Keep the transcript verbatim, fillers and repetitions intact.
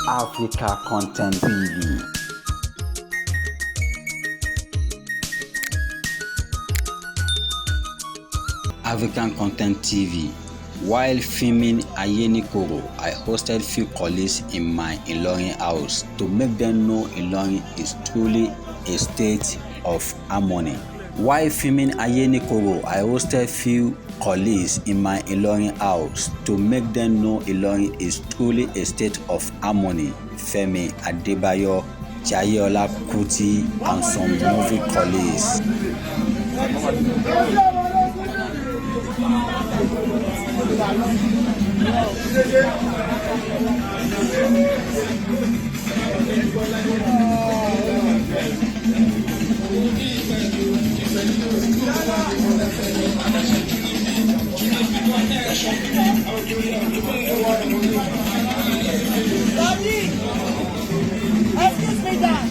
Africa Content T V. African Content T V. While filming Ayenikoro, I hosted few colleagues in my Ilorin house to make them know Ilorin is truly a state of harmony. While filming Ayenikoro, I hosted few colleagues in my Ilorin house to make them know Ilorin is truly a state of harmony. Femi Adebayo, Jayeola Kuti, and some movie colleagues. Daddy, excuse me, Dad.